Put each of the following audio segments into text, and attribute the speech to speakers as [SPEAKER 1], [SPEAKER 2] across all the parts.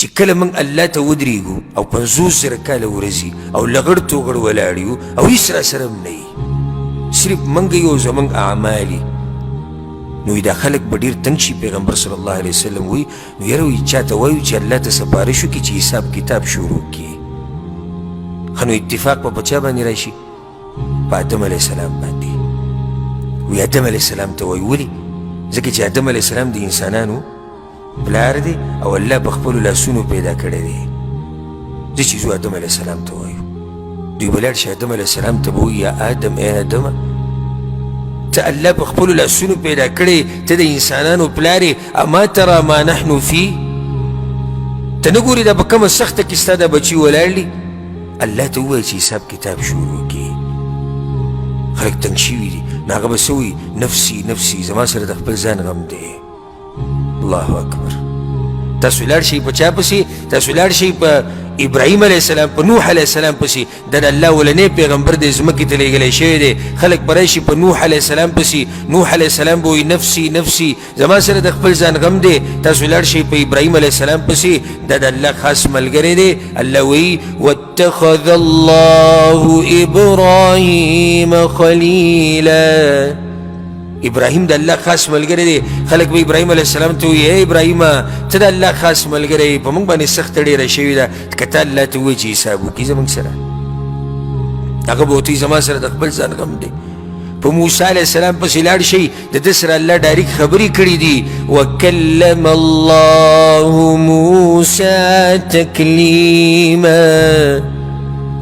[SPEAKER 1] چې کله موږ الله ته ودرېږو او 50,000 کاله ورځي او لغړ توغړ ولاړ یو او هېڅ را سره هم نه وي، صرف موږ یو زموږ اعمال، نو دا خلک به ډېر تنګ شي. پیغمبر صلی الله علیه وسلم وایي نو یاره وایي چا ته وایو چې الله ته سفارش وکړي چې حساب کتاب شروع کړي. ښه نو اتفاق به په چا باندې راشي؟ په آدم علیه السلام باندې. وایي آدم علیه السلام ته وایي، ولې؟ ځکه چې آدم علیه السلام د انسانانو پلار دی او الله په خپلو لاسونو پیدا کړی دی. زه چې ځو آدم علیه السلام ته وایو، دوی به لاړ شي آدم علیه السلام ته به وایي یا آدم، ای آدمه، ته الله په خپلو لاسونو پیدا کړی، ته د انسانانو پلار یې، اما ترا ما نحن فی، ته نه ګورې دا په کومه سخته کې ستا دا بچي ولاړ دي؟ الله ته ووایه چې حساب کتاب شروع کړي. خلک تنګ شوي دي، نو هغه به څه وایي؟ نفسي نفسي، زما سره د خپل ځان غم دی. الله اکبر. تاسو لاړ شئ په چا پسې؟ تاسو لاړ شئ په ابراهیم علیه السلام، په نوح علیه السلام پسې. دا د الله اولنی پیغمبر دی، ځمکې ته لېږلی شوی دی. خلک به راشي په نوح علیه السلام پسې، نوح علیه السلام به وایي نفسي نفسي، زما سره د خپل ځان غم دی. تاسو لاړ شئ په ابراهیم علیه السلام پسې، دا د الله خاص ملګری دی. الله وایي واتخذ الله ابراهیم خلیلا. ابراهیم د الله خاص ملګری دی. خلک به ابراهیم علیه السلام ته وایي ای ابراهیمه، ته د الله خاص ملګری یې، په موږ باندې سخته ډېره شوې ده، که ته الله ته ووایې چې حساب وکړي زموږ سره، هغه به ورته وایي زما سره د خپل ځان غم دی. په موسی علیه السلام پسې لاړ شئ، د ده سره الله ډایرک خبرې کړې دي. وکلم الله موسی تکلیما.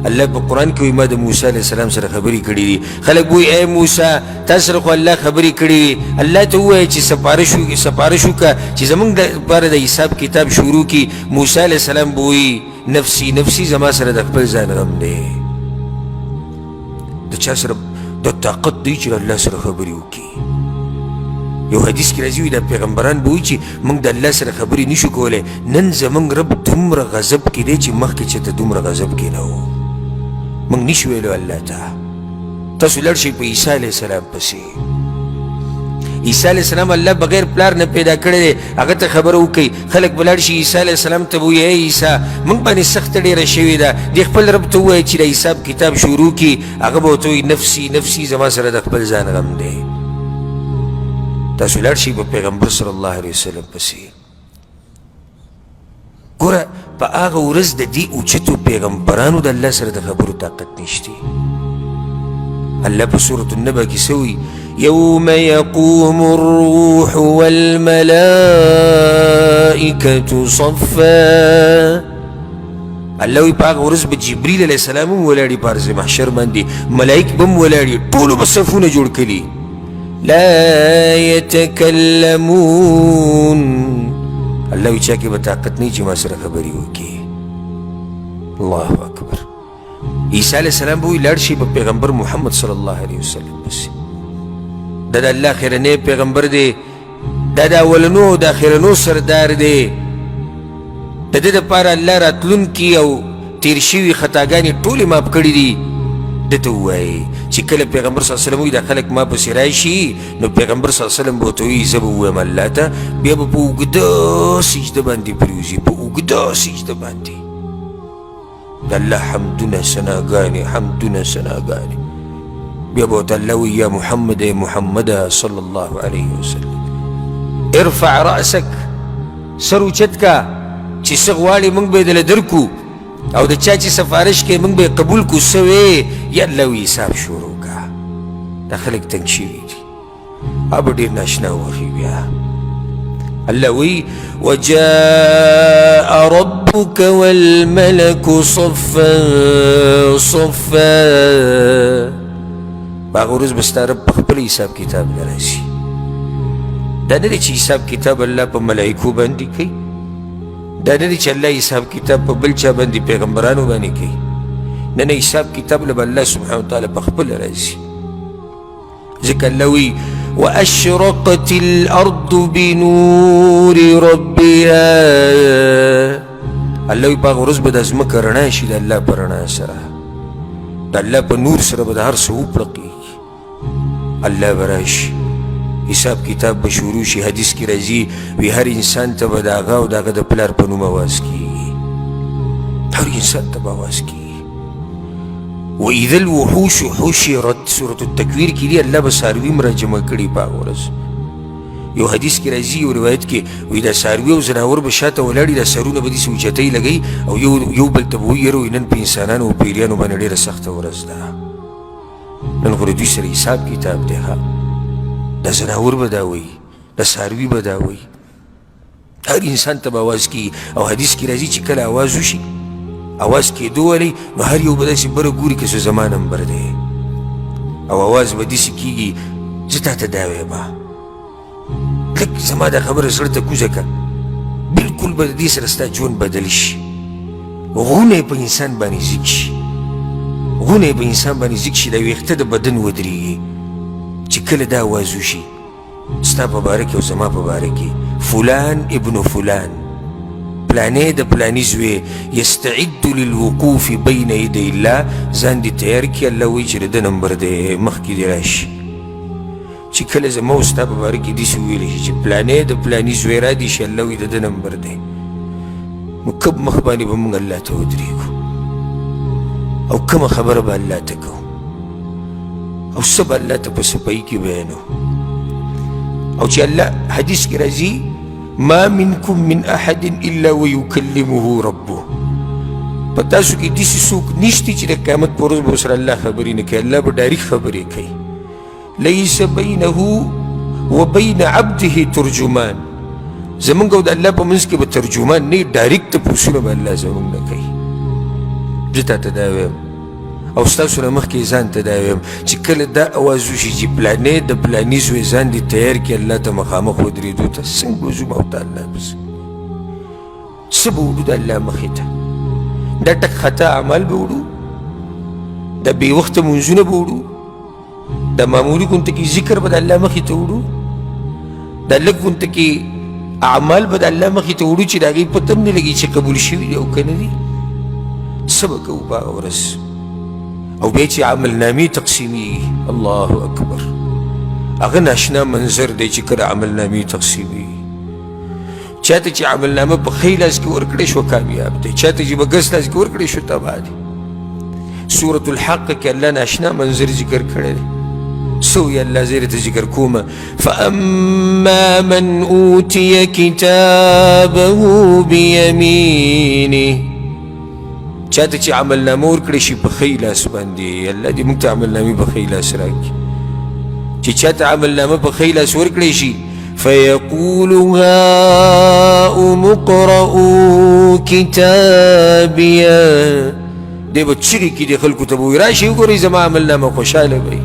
[SPEAKER 1] الله په قرآن کې وایي ما د موسی علیه السلام سره خبرې کړې دي. خلک وایي ای موسی، تا سره خو الله خبرې کړې وي، الله ته ووایه چې سفارش وکړه چې زموږ دپاره د حساب کتاب شروع کړي. موسی علیه السلام به وایي نفسي نفسي، زما سره د خپل ځان غم دی. د چا سره د طاقت دی چې الله سره خبرې وکړي؟ یو حدیث کې راځي دا پیغمبران به وایي چې موږ د الله سره خبرې نشو کولی، نن زموږ رب دومره غضب کې دی چې مخکې چېرته دومره غضب کې نه و، موږ نشو ویلو الله ته. تاسو لاړ شئ په عیسی علیه السلام پسې. عیسی علیه السلام الله بغیر پلار نه پیدا کړی دی، هغه ته خبره وکړئ. خلک به لاړ شي عیسی علیه السلام ته به وایي ای عیسی، موږ باندې سخته ډېره شوې ده، دې خپل رب ته ووایه چې د حساب کتاب شروع کړي. هغه به ورته وایي نفسي نفسي، زما سره د خپل ځان غم دی. تاسو لاړ شئ په پیغمبر صلی الله علیه وسلم پسې. ګوره په هغه ورځ د دې اوچتو پیغمبرانو د الله سره د خبرو طاقت نشته. الله په سورة النبأ کې څه وایي؟ یوم یقوم الروح والملائکة صفا. الله وایي په هغه ورځ به جبریل علیه السلام هم ولاړي په ارض محشر باندې، ملایک به هم ولاړي، ټولو به صفونه جوړ کړي. لا يتكلمون. الله وایي چا کې به طاقت نه چې ما سره خبرې وکړي. الله اکبر. عیسی علیه السلام به وایي لاړ شي په پیغمبر محمد صلی الله علیه وسلم پسې. دا د الله خیرنی پیغمبر دی، دا د اولنو او د اخرنو سردار دی. د ده دپاره الله راتلونکي او تیر شوي خطاګانې ټولې معاف کړي دي. ده ته ووایي چې کله پیغمبر صلی الله علیه وسلم وایي دا خلک ما پسې راشي، نو پیغمبر صلی الله علیه وسلم به ورته وایي زه به ووایم الله ته، بیا به په اوږده سجده باندې پرېوځي، په اوږده سجده باندې د الله حمدونه ثناګانې، حمدونه ثناګانې. بیا به ورته الله وایي یا محمد، ای محمده صلی الله علیه وسلم، ارفع رأسک، سر اوچت کا، چې څه غواړې موږ به یې دله درکړو، او د چا چې سفارش کوي موږ به یې قبول کړو. څه وې؟ یا الله وایي حساب شروع کا. دا خلک تنګ شوي دي، ابو ډېر ناشنا وخی. بیا الله وی وجاء ربك والملك صفا صفا. په هغه ورځ به ستا رب په خپل حساب کتاب نه راشي. دا نه دی چې حساب کتاب الله په ملایکو باندې کوي، دا نه دی چې الله حساب کتاب په بل چا باندې پیغمبرانو باندې کوي. نه نه، حساب کتاب له به الله سبحانه وتعالی په خپله راځي. ځکه الله وایي وأشرقت الأرض بنور ربها. الله وایي په هغه ورځ به د ځمکه رڼا شي د الله په رڼا سره، د الله په نور سره به د هر څه وپړقېږي. الله به راشي، حساب کتاب به شروع شي. حدیث کې راځي وي هر انسان ته به د هغه او د هغه د پلار په نوم اواز کېږي. هر انسان ته به اواز کېږي. واذا الوحوش حشرت، سورة التکویر کې دي، الله به څاروي هم راجمع کړي په هغه ورځ. یو حدیث کې راځي، یو روایت کې وایي دا څاروي او ځناور به شاته ولاړ، دا سرونه به داسې اوچتۍ لګوي او یو بل ته به وایي یاره نن په انسانانو او پیریانو باندې ډېره سخته ورځ ده، نن خو د دوی سره حساب کتاب دی. ښه، دا ځناور به دا وایي، دا څاروي به دا وایي، هر انسان ته به اواز کېږي. او حدیث کې راځي چې کله اواز وشي، اواز کېدو ولې، نو هر یو به داسې بره ګوري که څه زما نمبر دی، او اواز به داسې کېږي زه تا ته دا وایم، لږ زما دا خبره زړه ته کوزه که، بلکل به د دې سره ستا ژوند بدل شي، غونه یې په انسان باندې زیږ شي، غونه یې په انسان باندې زیږ شي، دا ویښته د بدن ودرېږي چې کله دا اواز وشي ستا په باره کې او زما په باره کې، فلان ابن فلان، پلانې د پلاني زوی، یستعد للوقوف بین یدی الله، ځان دې تیار کړي، الله وایي چې د ده نمبر دی، مخکې دې راشي. چې کله زما او ستا په باره کې داسې وویل شي چې پلانې د پلاني زوی را دي شي، الله وایي د ده نمبر دی، نو کوم مخ باندې به موږ الله ته ودرېږو او کومه خبره به الله ته کوو او څه به الله ته په صفایي کې بیانو؟ او چې الله حدیث کې راځي ما منکم من احد الا ویکلمه ربه، په تاسو کې داسې څوک نشته چې د قیامت په ورځ به ورسره الله خبرې نه کوي، الله به ډایرک خبرې کوي. لیس بینه وبین عبده ترجمان، زمونږ او د الله په منځ کې به ترجمان نه، ډایرک تپوسونه به الله زمونږ نه کوي. زه تا ته دا وایم او ستاسو نه مخکې ځان ته دا وایم چې کله دا اواز وشي چې پلانې د پلاني زوی ځان دې تیار کړي الله ته مخامخ ودرېدو ته، څنګه به ځو او ته الله پسې څه به وړو د الله مخې ته؟ دا ټک خطا اعمال به وړو، دا بې وخته مونځونه به وړو، دا معمولي غونته کې ذکر به د الله مخې ته وړو، دا لږ غونته کې اعمال به د الله مخې ته وړو چې د هغې پته هم نه لګي چې قبول شوي دي او که نه دي. څه به کوو په هغه ورځ؟ او بیا چې عملنامې تقسیمیږي، الله اکبر، هغه ناشنا منظر دی چې کله عملنامې تقسیمیږي. چاته چې عملنامه په ښی لاس کې ورکړې شوه کامیاب دی، چاته چې په ګس لاس کې ورکړې شو تباه دی. سورة الحق کې الله ناشنا منظر ذکر کړی دی، څه وایي الله؟ زه درته ذکر کومه. فأما من أوتي كتابه بيمينه، چاته چې عملنامه ورکړې شي په ښی لاس باندې، الله دې موږ ته عملنامې په ښی لاس راکړي، چې چاته عملنامه په ښی لاس ورکړې شي، فيقول هاؤم اقرءوا كتابيه، دی به چیغې کړي، د خلکو ته به وایي راشئ وګورئ زما عملنامه، خوشحاله به وي.